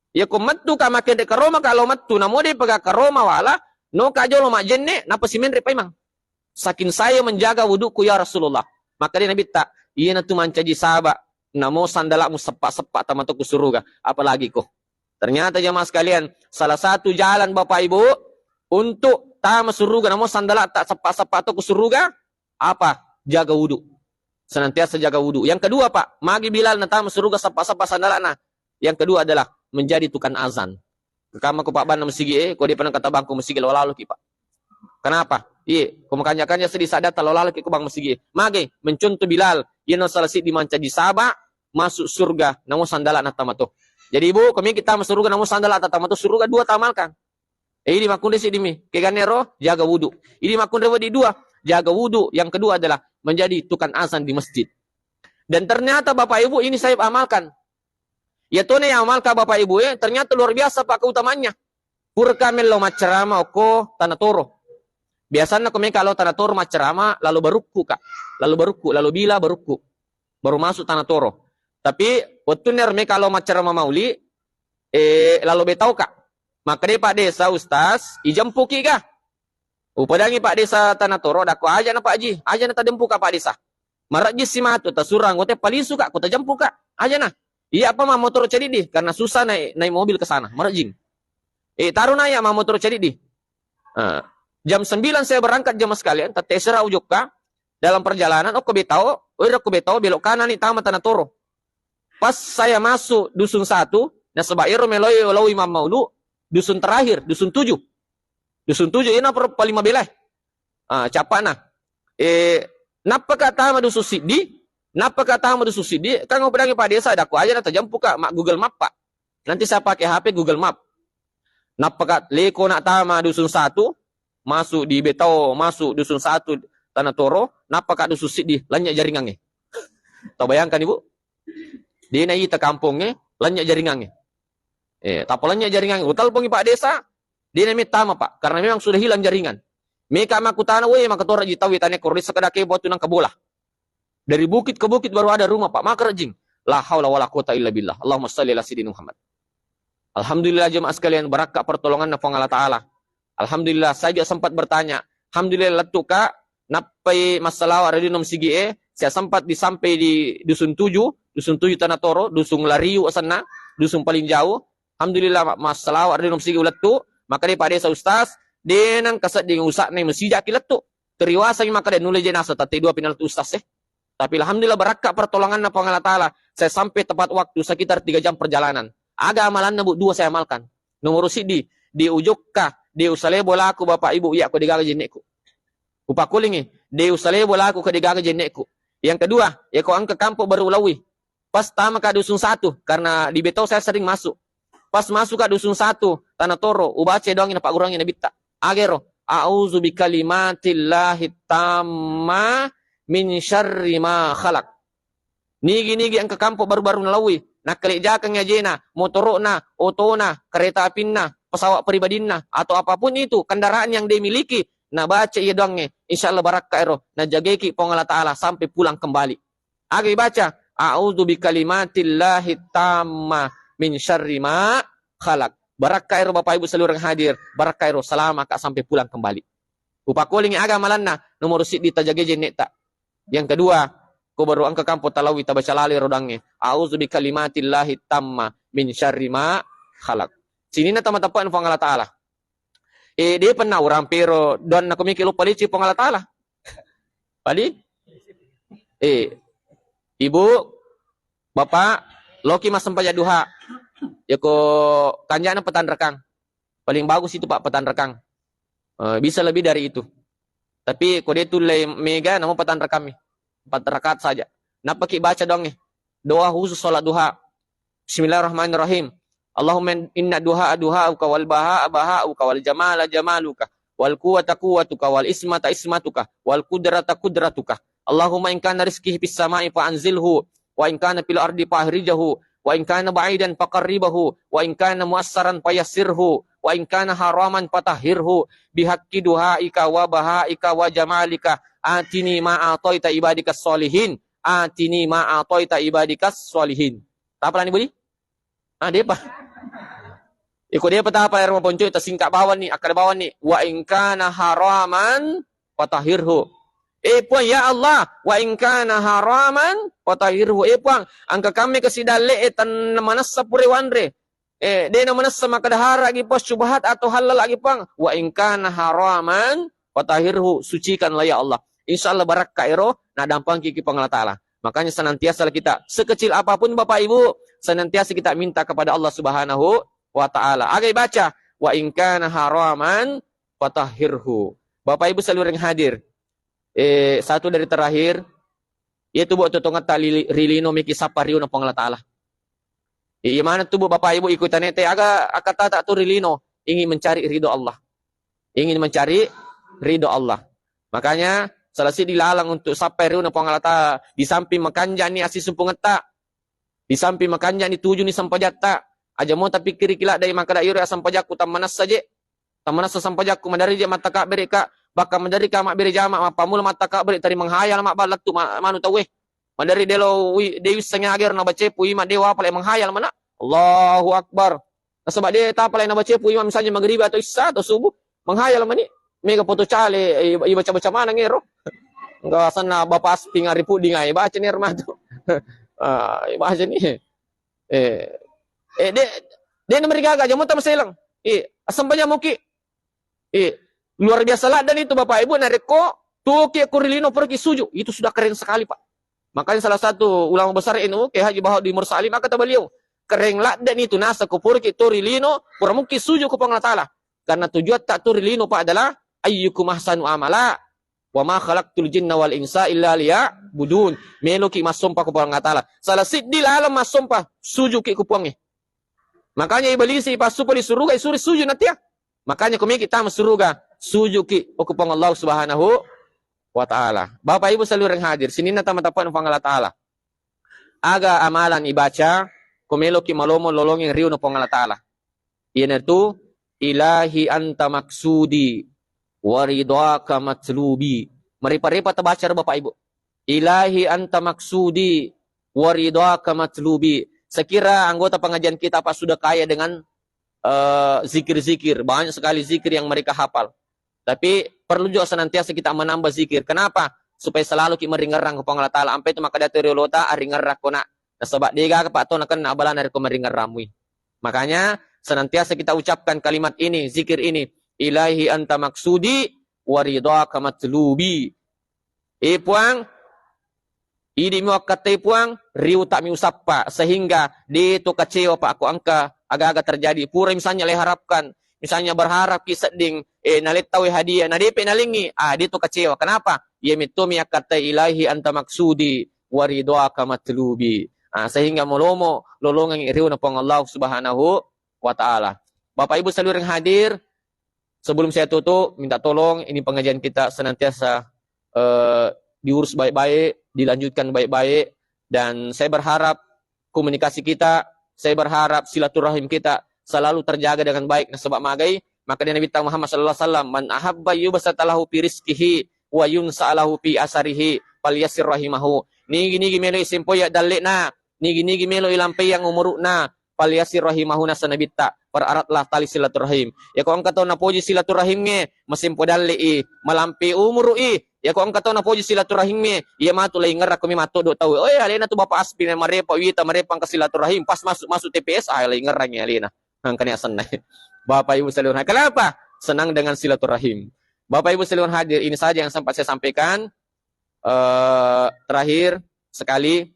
Iya ko mettuka makkenre karomaka lo mettu, namo de paga karoma wala, noka jolo majenne, nappa simenre paimang." Saking saya menjaga wuduku ya Rasulullah. Maka di Nabitta, "Iyana tu mancaji saba, namo sandala'mu seppa-seppa tamatu ku suruga, apalagi ko." Ternyata jamaah sekalian, salah satu jalan Bapak Ibu untuk tama suruga, namo sandala'ta seppa-seppa to ku suruga, apa? Jaga wudu. Senantiasa jaga wudu. Yang kedua, Pak, magi Bilal natama suruga seppa-seppa sandala'na. Yang kedua adalah menjadi tukang azan. Kekama ko pabbanna masigi e, ko dia pernah kata bangku masigi lo lalo ki, Pak. Kenapa? Iye, ko makanja-kanja sedih sadar talo lalo ki ko bang masigi e. Mage, mencontoh Bilal, iyana salah siddi mancaji saba, masuk surga, namo sandala'na tamato. Jadi Ibu, ko meki tama suruga, namo sandala'ta tamato suruga, dua tamalkan. Eh, idi makkunre siddimi, keganne ro, jaga wudu. Idi makkunre weddi dua, jaga wudu. Yang kedua adalah menjadi tukang azan di masjid. Dan ternyata Bapak Ibu ini saya amalkan. Iya tona ya amalkan Bapak Ibu, eh, ternyata luar biasa, Pak, keutamaannya. Purka mello maccarama okko Tanah Toro. Biasanna ko meka lo Tanah Toro maccarama, lalo barukku, Kak. Lalo barukku, lalo bila barukku. Baru masuk Tanah Toro. Tapi wettunna ero meka lo maccarama mauli, eh, lalo betau, Kak. Makkedai Pak Desa, "Ustaz, ijempuki ga?" Upadangi Pak Desa Tanah Toro, dakko, "Ajana Pak Ji, ajana tajempuka Pak Desa. Marejjissi matu, tasurang anggota palisu, Kak, ko tajempuka. Ajana." Iya apa mammotoro cedidi, karena susah naik, naik mobil ke sana, marejjing. Eh, taruh naik ya mammotoro cedidi. Ah, jam sembilan saya berangkat jamaah sekalian, tette sera ujokka, dalam perjalanan, okko betau, oh, okko betau, belok kanan ni tama Tanah Toro. Pas saya masuk dusun satu, nasaba ero meloi lao Imam Maulu, dusun terakhir, dusun tujuh. Dusun tujuh, ina per-, paling mabelai. Ah, capana. Eh, nappaka tama dusun siddi, nappaka tama dusun siddi, kan upadangi Pak Desa, dakko, "Ajana tajempuka, ma Google Map, Pak." Nanti saya pakai H P Google Map. Nappaka leko na tama dusun satu, masuk di Betau, masuk dusun satu Tanah Toro, nappaka dusun siddi, lanya jaringangnge. Tau bayangkan, Ibu? Dena ita kampongnge, lanya jaringangnge. Eh, tappa lanya jaringangnge. Utelpongi Pak Desa, dena mettama, Pak, karena memang sudah hilang jaringan. Meka makkutana, "Weh, maka tora ji tau tane koro desa kada kebo tu nangka bola." Dari bukit ke bukit baru ada rumah, Pak. Maka rejing. La haula wala quwata illa billah. Allahumma salli ala sayyidina Muhammad. Alhamdulillah jemaah sekalian, barakka pertolonganna Puang Allah Taala. Alhamdulillah, saya juga sempat bertanya. Alhamdulillah, lettu, Kak, nappai massalawa ri nom sigi e, saya sempat disampai di dusun tujuh, dusun tujuh Tanah Toro, dusun Lariu asenna, dusun paling jauh. Alhamdulillah, ma-, massalawa ri nom sigi ulettu, Maka de' Pak Desa Ustaz, de' nengka sedding usa'na masijaki lettu. Teriwasai maka de' nulle je nasa tette dua pi nalettu Ustaz e. Tapi alhamdulillah, barakka pertolonganna Puang Allah Ta'ala, saya sampai tepat waktu sekitar tiga jam perjalanan. Aga amalanna, Bu, dua saya amalkan. Nomor siddi, de' ujokka, de' usalai bolaku Bapak Ibu, iya ko de' gaga jenne'ku. Upakkulingi, de' usalai bolaku ko de' gaga jenne'ku. Yang kedua, ya ko engka kampo baru ulaui. Pas tamaka Dusun Satu, karena di Beto saya sering masuk. Pas masuka Dusun Satu, Tanah Toro, ubaca doangnge napagguruangngi Nabitta. Aga ero, "A'udzu bikalimatillahi tamma min syarri ma khalaq." Nigi-nigi engka kampo baru-baru nalaui, nakkalejakengngi ajena, motoro'na, otona, kereta apinna, pesawat pribadinna, atau apapun itu kendaraan yang dia miliki, nabaca iya doangnge, insya Allah barakka ero, najageki Puang Allah Ta'ala sampai pulang kembali. Aga ibaca, "A'udzu bikalimatillahi tamma min syarri ma khalaq." Barakka ero Bapak Ibu seluruh yang hadir, barakka ero, salamaka sampai pulang kembali. Upakkulingi aga amalanna, nomor siddi tajagai jenne'ta. Yang kedua, ko baru engka kampo talaui tabaca lalo ero doangnge, "A'udzu bikalimatillahi tamma min syarri ma khalaq." Sininna tama teppa'na Puang Allah Ta'ala. Eh, de' pennaurang pero doanna ko miki loppa lecci Puang Allah Ta'ala. Pali? Eh, Ibu, Bapak, loki massempajang duha. Yako kanjana petanrakang. Paling bagus itu, Pak, petanrakang. Eh, bisa lebih dari itu. Tapi ko de' tulle mega, namo petanrakammi. Empat rakaat saja. Nappaki baca doangnge. Doa khusus sholat duha. Bismillahirrahmanirrahim. Allahumma inna duha duhauka wal baha bahauka wal jamala jamaluka wal quwwata quwwatuka wal ismata ismatuka wal qudrata qudratuka. Allahumma in kana rizqi fis sama'i fa anzilhu wa in kana fil ardi fa akhrijhu wa in kana ba'idan fa qarribhu wa in kana muassaran fa yassirhu wa in kana haraman fa tahhirhu bihaqqi duhaika wa bahaika wa jamalika atini ma ataita ibadikas sholihin. Atini ma ataita ibadikas sholihin. Tapalani, Budi? Ah, de'pa. Iko de'pa tapala ero maponco, tasingka bawanni, akkada bawanni. Wa in kana haraman fatahhirhu. Eh, Puang, ya Allah, wa in kana haraman fatahhirhu. Eh, Puang, engka kamme kasidalle e tan manessa pura wanre. Eh, de' na manessa makkada hara'gi, Puang, syubhat atau halal lagi, Puang. Wa in kana haraman fatahhirhu, sucikanlah ya Allah. Insya Allah barakka ero, nadampengki ki Puang Allah Ta'ala. Makanya senantiasa kita, sekecil apapun Bapak Ibu, senantiasa kita minta kepada Allah Subhanahu wa Ta'ala. Aga ibaca, wa in kana haraman fatahhirhu. Bapak Ibu seluruh yang hadir, eh, satu dari terakhir, yaitu buat totongetta ri lino miki sappa riuna Puang Allah Ta'ala. Iya maneng tu, Bu, Bapak Ibu, iko tanete aga akkatata tu ri lino, ingin mencari ridho Allah. Ingin mencari ridho Allah. Makanya salah siddi laleng untuk sappai riuna Puang Allah Ta'ala, di samping makanjani assiseppungetta, di samping makanjani tujuni sempajatta, aja mo tapikkiriki ladde makkada iyaro assempajakku tammanessa je. Tammanessa sempajakku, maderri je mattakabbere ka, bakka maderri ka mabbere jama, mappammula mattakabbere teri menghayal mabbalettu ma-, manu tauwe. Maderri delo wi-, de wissengngi aga ero nabacae pu imang, de wapalai menghayal mana. Allahu Akbar. Nasaba de tapalai nabacae pu imang misalnya magriba atau isya atau subuh, menghayal mani. Mega foto cale, i-, ibaca-baca maneng ero. Engka asenna Bapak Asping ari pudding ai, baca ni ero matu. Ah, baca ni. Eh, eh, de, de namarigaga, aja mo tamaseleng. Eh, assempajamuki. Eh, luar biasa ladde ni tu Bapak Ibu, narekko tuoki ko ri lino puraki suju, itu sudah keren sekali, Pak. Makanya salah satu ulama besar N U, Kiai Haji Bahaudin Mursalim, maka kata beliau, keren ladde ni tu nasa ko puraki to ri lino, pura mukki suju ko Puang Allah Ta'ala. Karena tujuatta to ri lino, Pak, adalah ayyukum ahsanu amala. Wa ma khalaqtul jinna wal insa illa liya'budun. Meloki massompa ko Puang Allah Ta'ala. Salah siddi laleng massompa, sujuki ko Puangnge. Makanya Iblis ipassupa di suruga, isuri sujud natia. Makanya ko meki tama suruga, sujuki ko Puang Allah Subhanahu wa Ta'ala. Bapak Ibu seluruh yang hadir, sininna tama tappa Puang Allah Ta'ala. Aga amalan ibaca ko meloki malomo lolongeng riuna Puang Allah Ta'ala. Iyanaritu, "Ilahi anta maksudi wa ridhaka matlubi." Maripa-ripa tabaca ro Bapak Ibu. "Ilahi anta maksudi wa ridhaka matlubi." Sekira anggota pengajian kita, Pak, sudah kaya dengan, eh, zikir-zikir, banyak sekali zikir yang mereka hafal. Tapi perlu juga senantiasa kita menambah zikir. Kenapa? Supaya selalu ki maringerrang ko Puang Allah Ta'ala. Ampe tu makkeda tu riolota, aringerrang ko nak. Nasaba de gaga, Pak, to nakenna abala narekko maringerrang mui. Makanya senantiasa kita ucapkan kalimat ini, zikir ini, "Ilahi anta maksudi wa ridhaka matlubi." Eh Puang, idi mi wakkattai Puang, riuta mi usappa, sehingga de to kecewa pa ko engka aga-aga terjadi. Pura misalnya le harapkan, misalnya berharap ki sedding, eh, nalettawi hadiah, na depe nalengi, ah, de to kecewa. Kenapa? Iya metto mi akkattai, "Ilahi anta maksudi wa ridhaka matlubi." Ah, sehingga molomo lolongengi riuna Puang Allah Subhanahu wa Ta'ala. Bapak Ibu seluruh yang hadir, sebelum saya tutup, minta tolong ini pengajian kita senantiasa, eh, diurus baik-baik, dilanjutkan baik-baik, dan saya berharap komunikasi kita, saya berharap silaturahim kita selalu terjaga dengan baik. Nasaba magai, maka dia Nabi Muhammad sallallahu alaihi wasallam, "Man ahabba yubsata lahu fi rizqihi wa yunsa lahu fi asarihi, falyasir rahimahu." Nigi-nigi melo isempoya dallena, nigi-nigi melo ilampeyang umuru'na, falyasir rahimahu, naseng Nabitta, pereratlah tali silaturahim. Iya ko engka tau napoji silaturahimnge, masempo dalle'i, malampe umuru'i. Iya ko engka tau napoji silaturahimnge, iya matu laingerra ko mi matoddo tau. Oi, alena tu Bapak Aspi marepa wita, marepa engka silaturahim, pas masuk-masuk T P S, ah, laingerrangi alena. Engkani asenna. Bapak Ibu sekalian, kenapa? Senang dengan silaturahim. Bapak Ibu sekalian hadir, ini saja yang sempat saya sampaikan. Eh, terakhir sekali,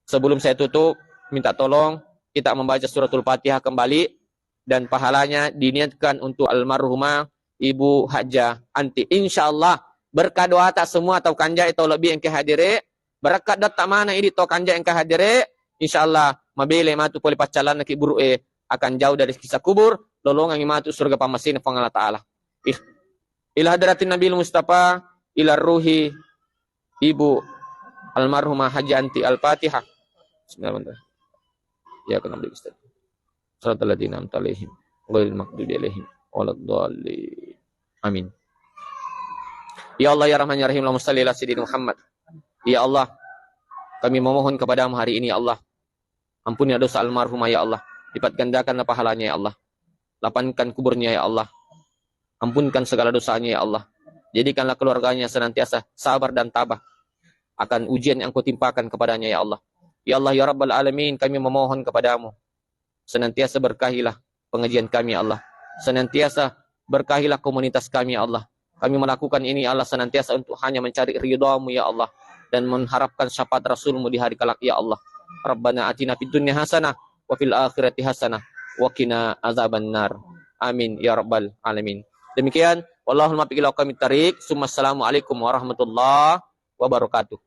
sebelum saya tutup, minta tolong kita membaca suratul Fatihah kembali dan pahalanya diniatkan untuk almarhumah Ibu Hajjah Anti. Insya Allah berkah doata semua tau kanjai tau lebbi engke hadire, berkat dotta mana idi tau kanjai engke hadire, insya Allah mabele matu pole paccalanna ki buru'e akan jauh dari siksa kubur, lolongangi matu surga pammasena Puang Allah Ta'ala. Ih. Ila hadratin Nabil Mustafa, ila ruhi Ibu almarhumah Haji Anti, Al-Fatihah. Bismillahirrahmanirrahim. Iyyaka na'budu wa iyyaka nasta'in. Shiratal ladzina an'amta 'alaihim, ghairil maghdubi 'alaihim waladdallin. Amin. Ya Allah, ya Rahman, ya Rahim, Allahumma shalli ala Sayyidina Muhammad. Ya Allah, kami memohon kepadamu hari ini, ya Allah. Ampunilah dosa almarhumah, ya Allah. Lipat gandakanlah pahalanya, ya Allah. Lapangkan kuburnya, ya Allah. Ampunkan segala dosanya, ya Allah. Jadikanlah keluarganya senantiasa sabar dan tabah akan ujian yang Engkau timpakan kepadanya, ya Allah. Ya Allah, ya Rabbal Alamin, kami memohon kepadamu, senantiasa berkahilah pengajian kami, ya Allah. Senantiasa berkahilah komunitas kami, ya Allah. Kami melakukan ini, ya Allah, senantiasa untuk hanya mencari ridhamu, ya Allah, dan mengharapkan syafaat Rasulmu di hari kelak, ya Allah. Rabbana atina fid dunya hasanah wa fil akhirati hasanah wa qina azabannar. Amin ya rabbal alamin. Demikian, wallahul muwaffiq ila aqwamit thariq. Summa assalamualaikum warahmatullahi wabarakatuh.